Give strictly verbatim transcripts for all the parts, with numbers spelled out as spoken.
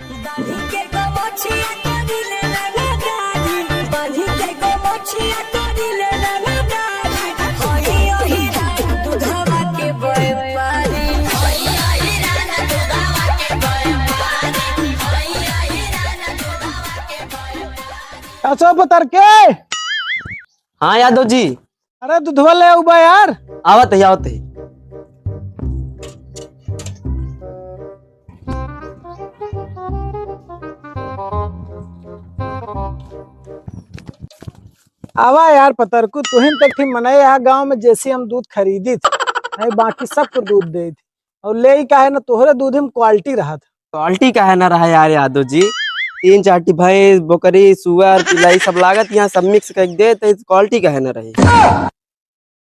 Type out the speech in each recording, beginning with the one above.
बांधी के गमछिया करी ले रंगदारी, बांधी के गमछिया करी ले रंगदारी। ओही, ओही रात दुधावा के व्यापारी। ओही, ओही रात दुधावा के व्यापारी। ओही, ओही रात दुधावा के व्यापारी। अच्छा पतरके। हाँ यादव जी। अरे दुधवा ले आऊ बा यार। आवत है, आवत है। आवा यार पतरकू, तुहिन तक थी मनई यहाँ गाँव में जैसी हम दूध खरीदी थी, नहीं बाकी सबको दूध दे थी। और ले ही काहे ना तोहरे दूध में quality रहा था। Quality काहे ना रहा यार यादव जी, तीन चार ठी भैंस, बोकरी, सुअर, पिलाई सब लागत यहाँ सब mix करके दे, तो quality काहे ना रही?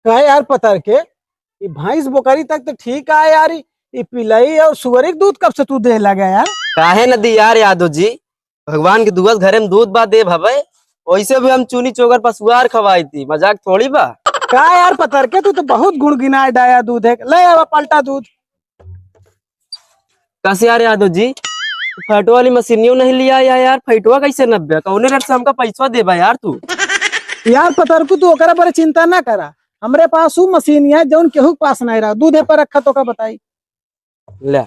काहे यार पतरके, ई भैंस बोकरी तक तो ठीक है यार, ई, ई पिलाई और सुअरी के दूध कब से तू दे लगा यार? काहे न दी यार यादव जी, भगवान के दुआस घरे में दूध बा देब हवे, वैसे भी हम चूनी चोकर पसुआर खवाई थी, मजाक थोड़ी बा। का यार पतरके, तू तो बहुत गुण गिनाए डाया दूध है, ले आवा पलटा दूध। कस यार यादव जी, फैटो वाली मशीनियों नहीं लिया या यार, फैटवा कैसे नब्बे? कौने रेट से हमका पैसवा देबा यार तू? यार पतरकू, तू ओकरा बारे चिंता ना करा, हमरे पास ऊ मशीन है जौन केहू के पास नहीं रहा, दूधे पर रखा तो का बताई। ले।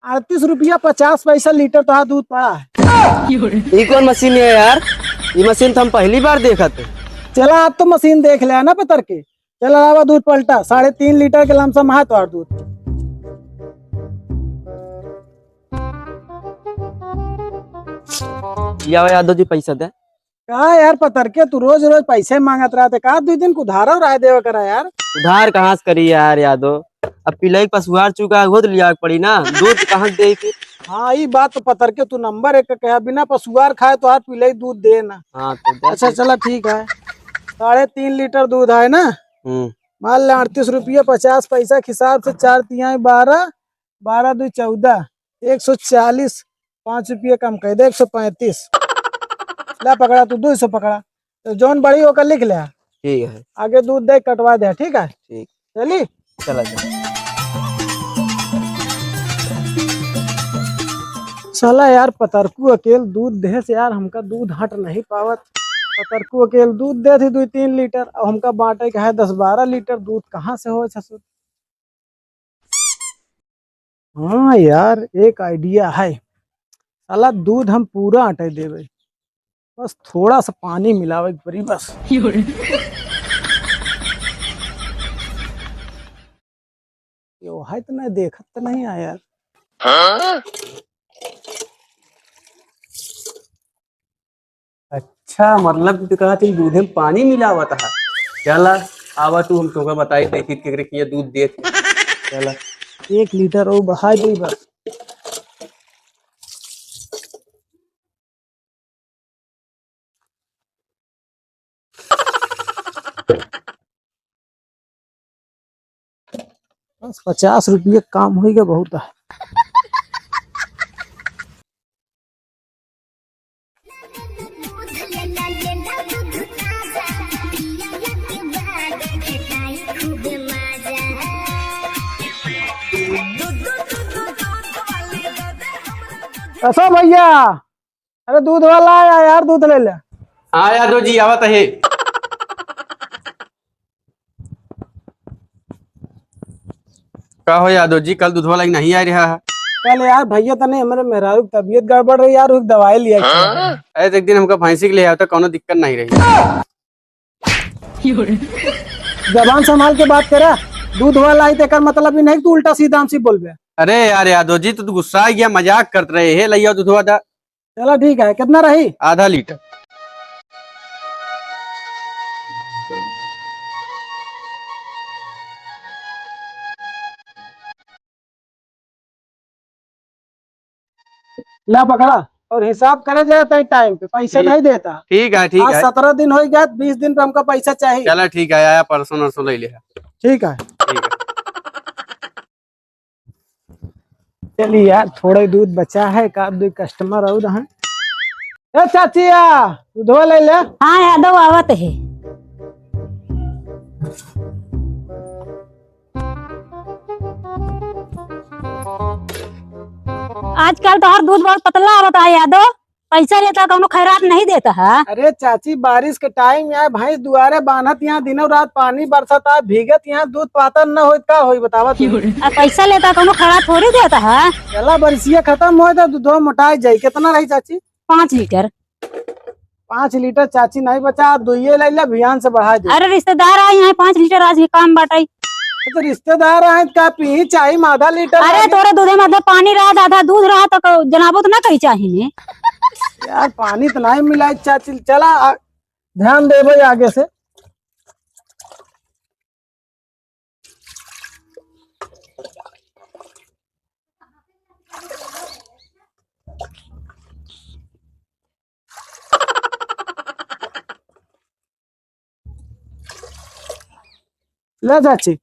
अड़तीस रुपया पचास पैसा लीटर तोहार दूध पड़ा है। ई कौन मशीन है यार? ई मशीन तो हम पहली बार देखत है। चला, आप तो मशीन देख ले ना पतरके। चला, लावा दूध पलटा, साढ़े तीन लीटर के लमसम है तोहार दूध। लियावा यादव जी, पैसा दे। का यार पतरके, तू रोज रोज पैसे मांगत रहते का? दो दिन को उधार और आए देवे करा यार। उधार कहाँ से करी यार यादव, अब पिलाई पसुआर चुका है, वो तो लिया के पड़ी ना, दूध कहाँ से दे फिर? हाँ, ई बात तो पतरके तू नंबर एक के कहा, बिना पसुआर खाए तोहार पिलाई दूध दे ना। हाँ, तो दे अच्छा, फिर। चला ठीक है, साढ़े तीन लीटर दूध है ना। हम्म। मान ले अड़तीस रुपये पचास पैसा के हिसाब से, चार तिहाई बारह, बारह दू चौदह, एक सौ चालीस, पाँच रुपये कम कर दे, एक सौ पैंतीस। ला पकड़ा, तू दो सौ पकड़ा, तो जौन बढ़ी ओकर लिख ले। ठीक है। आगे दूध दे, कटवा दे, ठीक है? ठीक। चली? चला, चला। साला यार, पतरकू अकेल दूध दे से यार, हमका दूध हट नहीं पावत। पतरकू अकेल दूध दे थी दो तीन लीटर, अब हमका बांटे के है दस बारह लीटर दूध, कहाँ से हो ससुर? हाँ यार, एक idea है, साला दूध हम पूरा अटे देबे, बस थोड़ा सा पानी मिलावे के पड़ी बस। यो है तो नहीं, देखत तो नहीं है यार। अच्छा, मतलब कि तू कहा थी दूधे में पानी मिलावत है। चला, आवा तू, हम तोका बताई देखी केकरे किया दूध देत। चला। एक लीटर और बढ़ा दे बस। बस पचास रुपये काम होइगा, बहुत है। ऐसा भैया, अरे दूध वाला आया यार, दूध ले ले। हाँ यादव जी, आवत है। का हो यादव जी, कल दूध वाला नहीं आ रहा है? कल यार भैया तने हमरे मेहरारू की तबीयत गड़बड़ रही यार, उसकी दवाई लिया के। अरे तो एक दिन हमका भैंसी के ले आवता, कौनो दिक्कत नहीं रही। जबान संभाल के बात करा, दूध वाला आई तो एकर मतलब ई नहीं कि तू उल्टा सीधा हमसे बोलबे। अरे यार यादव जी, तू तो गुस्सा आ गया, मजाक करत रहे है, लइया दूधवा दा। चला ठीक है, कितना रही? आधा लीटर। ला पकड़ा, और हिसाब करे जाता है टाइम पे, पैसे ठीक। नहीं देता। ठीक है, ठीक आज है। सत्रह दिन हो गया, बीस दिन पे हमका पैसा चाहिए। चला ठीक है, आया परसों नरसों ले लिया। ठीक है। ठीक है। चलिए यार, थोड़े दूध बचा है, एक आध दो कस्टमर और हैं। ए चाचिया, दूधवा ले ले। हाँ यादव, आवत है। आजकल तोहर दूध बहुत पतला आवत है यादव, पैसा लेता कौनो खैरात नहीं देता है। अरे चाची, बारिश के टाइम यहाँ भैंस दुआरे बान्हत, यहाँ दिनों रात पानी बरसत है, भीगत यहाँ दूध पातर न होई का होई बतावा तू। आ पैसा लेता कौनो खैरात थोड़ी देता है। चला बरिसिया खत्म होई तो दूधवा मोटाई जाई। कितना रही चाची? पाँच लीटर। पाँच लीटर चाची नहीं बचा, दुइये ले ले, बिहान से बढ़ा दे। अरे रिश्तेदार आए हैं, पाँच लीटर आज के काम बाटे। तो रिश्तेदार आए का पी चाही आधा लीटर अरे आगे। तोरे दूधे में आधा पानी रहा, आधा दूध रहा तो क-, जनाबो तो ना कही चाही ने। यार पानी तो नहीं मिला चाची, चला आ, ध्यान देबे आगे से। ले चाची,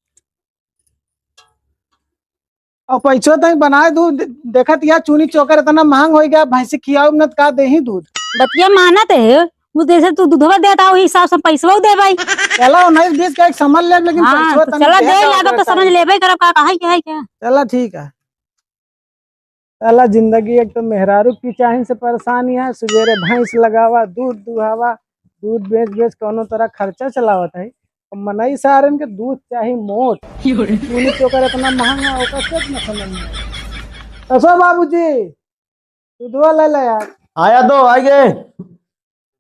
अब पैसो तई बनाए दू। दे-, देखत या चूनी चोकर इतना महंग हो गया, भैंसी खियाऊ न त का देही दूध। बतिया मानत है, वो जैसे तू दूधवा देता वही हिसाब से पैसवा दे भाई। चला उन्नीस बीस का एक समझ ले, लेकिन हाँ, पैसवा तो तनी चला दे दे, लागत तो समझ लेबे करब का, का है, क्या है, क्या। चला ठीक है। साला जिंदगी एक तो मेहरारू की चाहिन से परेशानी है, सुबेरे भैंस लगावा, दूध दुहावा, दूध बेच बेच कौनो तरह खर्चा चलावत है। अब मनई सारन के दूध चाही मोट। चूनी चोकर इतना महंगा, ओकर कुछ न समझ में। कसो बाबूजी, दूधवा ले ले यार। हाँ यादव, आ गए।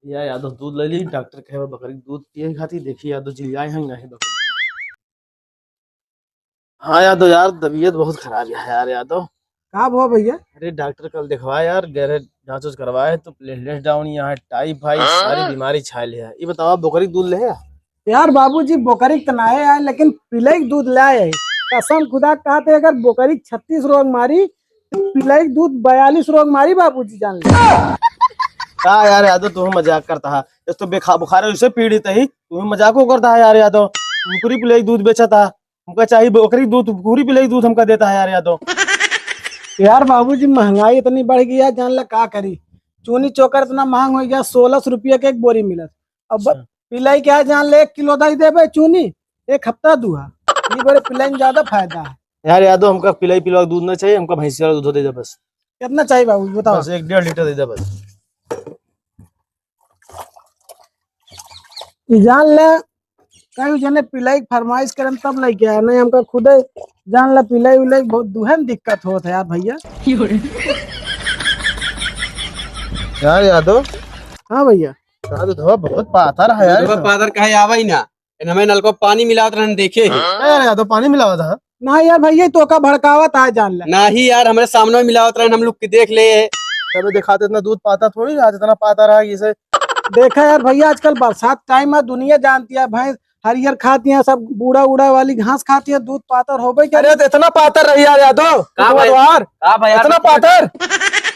या यादव, दूध ले ली, डॉक्टर कहे बकरी के दूध पिए खातिर, देखी यादव जिलियाए हैं नहीं बकरी। हाँ यादव यार, तबीयत बहुत खराब है यार यादव। का भवा भैया? अरे डॉक्टर कल देखवाए यार, गहरे जांच उच करवाए तो प्लेटलेट्स डाउन, यहाँ टाइफाइड, सारी बीमारी छाए ले है। ये बतावा, बोकरी के दूध ले है? यार बाबूजी, बोकरी के तो ना है यार, लेकिन पिलई के दूध ले आए। कसम खुदा कहते, अगर बोकरी के छत्तीस रोग मारी, पिलई के दूध बयालीस रोग मारी बाबूजी, जान ले। का यार यादव, तू मजाक करता है? इस तो बेखा-, बुखार से पीड़ित है, तू मजाक को करता है यार यादव। कुकुरी पिलई के दूध बेचता, हमका चाहिए बकरी दूध, कुकुरी पिलई के दूध हमका देता है यार यादव। यार बाबूजी, महंगाई इतनी बढ़ गई है, जान ला का करी। चूनी चोकर इतना महंग हो गया, सोलह सौ रुपया के एक बोरी मिलत। अब अच्छा। पिलई के है जान ले, एक किलो दे देबे चूनी, एक हफ्ता दुहा। ये बड़े पिलई में ज्यादा फायदा है। यार यादव, हमका पिलई पिलवा के दूध ना चाहिए, हमका भैंसी वाला दूध दे दे बस। कितना चाहिए बाबू, बताओ। बस एक डेढ़ लीटर दे दे बस। ई जान ले, कई जने पिलई के फरमाइश करन तब लेके आए, नहीं हमका खुदे जान ले पिलई उलई बहुत दुहे में दिक्कत होत है यार भैया। यार यादव। हाँ भैया। यार दूधवा बहुत पातर है यार। दूधवा पातर कहे आवा ही ना। इन हमें नलको पानी मिलावत रहन देखे ही। अरे यार, तो पानी मिलावत है। ना यार भैया, तो का भड़कावत है जान ले। नाही यार, हमरे सामने मिलावत रहन, हम लोग के देख ले। तबे दिखाते इतना दूध पाता थोड़ी आज, इतना पाता रहा इसे। देखा यार भैया, आजकल बरसात टाइम है, दुनिया जानती है भैंस हरियर खाती है, सब बूढ़ा उड़ा वाली घास खाती है, दूध पातर होबे क्या? अरे तो इतना पातर रही यार यादव, का भाई? यार, का भाई यार? इतना पातर।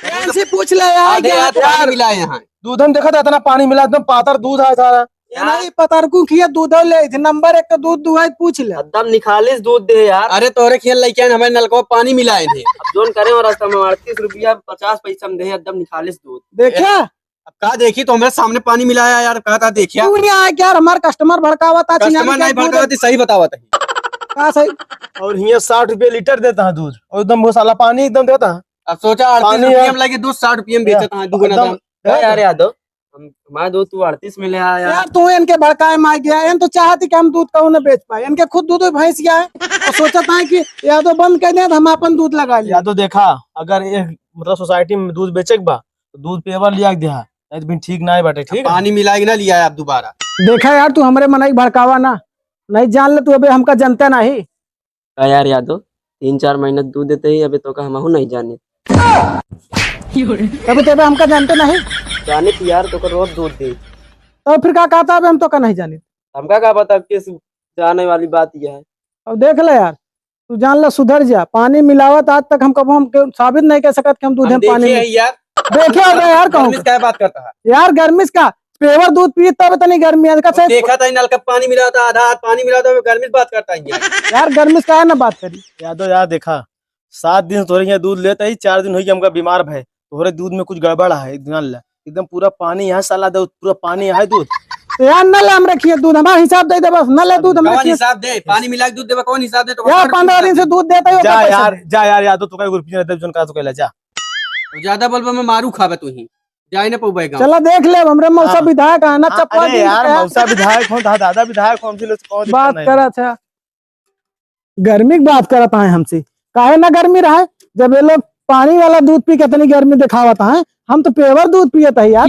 ऐसे पूछ ले यार, आधे क्या यार पानी यार। मिला है यहाँ। दूध हम देखा था इतना पानी मिला, एकदम पातर दूध है सारा। ये नहीं पतरकू खिया दूध ले, जे नंबर एक का दूध दुहाई पूछ ले। एकदम निखालिस दूध दे यार। अरे तोरे खिया लइके आइन, हमारे नलको पानी मिलाए थे। अब जोन करे हो रास्ता में अड़तीस रुपया पचास पैसा में दे, एकदम निखालिस दूध। देखा? अब का देखी, तो हमारे सामने पानी मिलाया यार, कहा था देखिया। तू नहीं आया क्या यार, हमारे कस्टमर भड़कावा था, कस्टमर नहीं भड़कावा थी, सही बतावा था। का सही? और हिया साठ रुपया लीटर देता है दूध, और एकदम मसाला पानी एकदम देता है। अब सोचा अड़तीस पानी रुपया है। में लगे दूध साठ रुपया में बेचता है, दुगना एकदम दाम। ए यार यादव, हम, हमारे दूध तू अड़तीस में ले आया। यार, तू इनके भड़काए में आ गया। इन तो चाहती कि हम दूध कहूँ न बेच पाए। इनके खुद दूध भैंस गया है। तो सोचत है कि यादव बंद कर दे, तो हम अपन दूध लगा लिए। यादव देखा, अगर एक, मतलब, सोसाइटी में दूध बेचे के बा, तो दूध पेवर लिया के दिया, नहीं तो फिर ठीक ना है बाटे, ठीक है? पानी मिला के ना लिया है आप दोबारा। देखा यार, तू हमरे मनई के भड़कावा ना, नहीं जान ले तू, अबे हमका जनता नहीं। का यार यादव, तीन चार महीना दूध देते ही अबे तोका हमहू नहीं जाने। तबे तो अबे हमका जानते नहीं। जाने की यार, तोका रोज दूध दे। तो फिर का कहता, अबे हम तोका नहीं जाने। हमका का पता किस जाने वाली बात यह है। अब देख ले यार, तू जान ले, सुधर जा। पानी मिलावत आज तक हम कबो हम के साबित नहीं कर सकत कि हम दूध हम में पानी देखे मिल- हैं यार। देखे हो गए यार, कहूँ गर्मी से क्या बात करता है? यार गर्मी से का? पेवर दूध पी तब इतनी गर्मी है, कैसे? देखा था नल का पानी मिला था, आधा हाथ पानी मिला था, गर्मी से बात करता है यार। यार गर्मी से काहे ना बात करी? यादव यार देखा, सात दिन से तोरे यहाँ दूध लेता ही, चार दिन हो गया हमका बीमार भय, तोहरे दूध में कुछ गड़बड़ है, जान ले। एकदम पूरा पानी यहाँ साला दे, पूरा पानी यहाँ है दूध। तो यार न ले हम रखिए दूध, हमारा हिसाब दे दे बस, न ले दूध हम कौन रखिए। हिसाब दे? पानी मिला के दूध देबा, कौन हिसाब दे? तो यार कौन पंद्रह दिन से दूध देता ही, जा ओकर पैसा यार, दे। जा यार यादव, तू का रुपया दे, जोन का तो कहला, जा। ज्यादा बोलबा में मारू खाबे तू ही, जाए ना पउबे गाँव। चला देख ले, हमरे मौसा हाँ। विधायक है ना, हाँ, चप्पल अरे यार, मौसा विधायक हो, दा-, दादा विधायक हो, हमसे लोग कौन दिक्कत बात नहीं। करा था। गर्मी की बात करत है हमसे, काहे ना गर्मी रहे, जब ये लोग पानी वाला दूध पी के इतनी गर्मी दिखावत है, हम तो pure दूध पियत है यार।